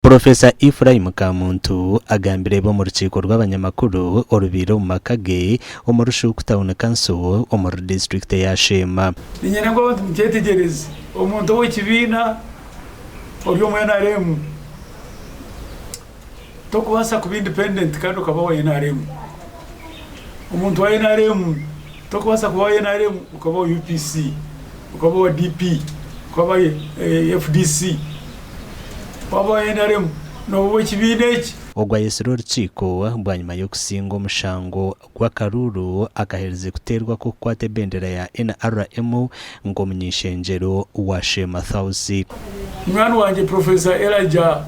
Purofesa Ephraim Kamuntu agambire ebi omu rukiiko rw'abanyamakuru orubaire omu maka ge omu Rushuuku Town Council omuri disiturikiti eya Sheema. Niinyenda ngu abantu mukyetegyereze, omuntu ow'ekibiina ori omu nrm tokubaasa kuba independent kandi okaba owa nrm. Omuntu wa nrm tokubaasa kuba owa nrm okaba owa UPC, okaba owa DP, okaba owa FDC. Waaba owa nrm nooba ow'ekibiina eki. Ogwo ayetsire orukiiko bwanyima y'okusinga omushango gw'akaruuru akaherize kuteerwa ak'okukwata ebendera ya NRM nk'omuny'eishengyero wa Sheema Thausi. Munywani wangye Professor Elijah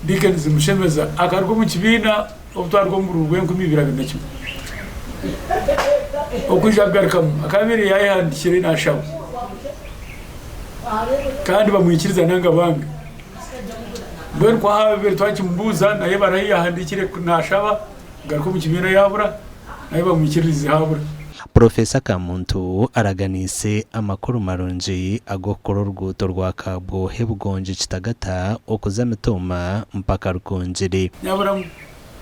Dickens Mushemeza akaruga omu kibiina obu twaruga omu buruuru bw'enkumi ibiri abiri na kimwe okwija kugarukamu akaba abaire yayehandikire nashaba kandi bamwikiriza nanga banga. Mbwenu ku habaire twakimubuuza naye barahi ahu yahandiikire nashaba. Garuka omu kibiina yaabura, nawe bamwikiririze haabura. Purofeesa Kamuntu araganiise amakuru marungi ag'okukora oruguuto rwa Kabwohe Bugongi Kitagata okuza Mitooma mpaka Rukungiri. Nyabura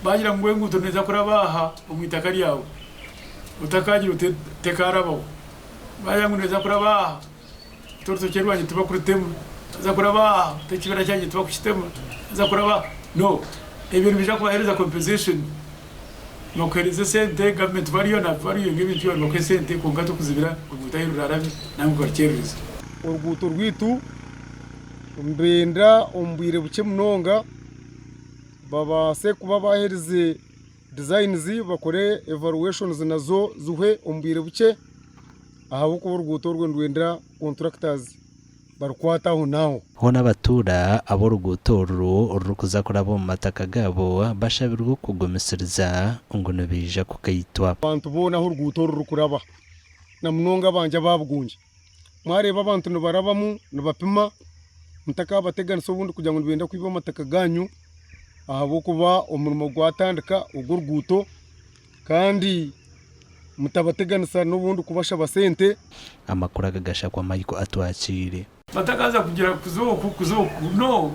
baagira ngu enguuto neeza kuraba aha omu itaka ryawe, otakaagira oti tekaarabaho. Baagira ngu neeza kuraba aha, oti orutokye rwangye tibakurutema. Neeza kuraba aha, oti ekibira kyangye tibakukitema. Neeza kuraba aha. No, ebyo nibiija kubaheereza compensation, nibakuheereza esente, gavumenti bariyo naabivaluinga ebintu byawe nibakuha esente kwonka tokuzibira oruguuto ahu ruraarabe nangwa okarukyerereza. Oruguuto rwaitu nibenda omu bwire bukye munonga babaase kuba baaherize designs bakore evaluations nazo zihwe omu bwire bukye ahabw'okuba oruguuto orwo nirwenda contractors barukwate aho n'aho. Hoona abatuura ab'oruguuto oru orurikuza kuraba omu mataka gaabo bashabirwe okugumisiriza ngu nibaija kukaitwa. Abantu boona ahu oruguuto oru rurikuraba na munonga abangye aba Bugungi, mwareeba abantu nibarabamu nibapima mutakabateganisa obundi kugira ngu nibenda kwiba amataka gaanyu ahabw'okuba omurimo gwatandika ogw'oruguuto kandi mutabateganisa n'obundi kubashaba sente. Amakuru aga gashakwa Michael Atwakiire. Batakaza kugira kuza oku kuza oku no.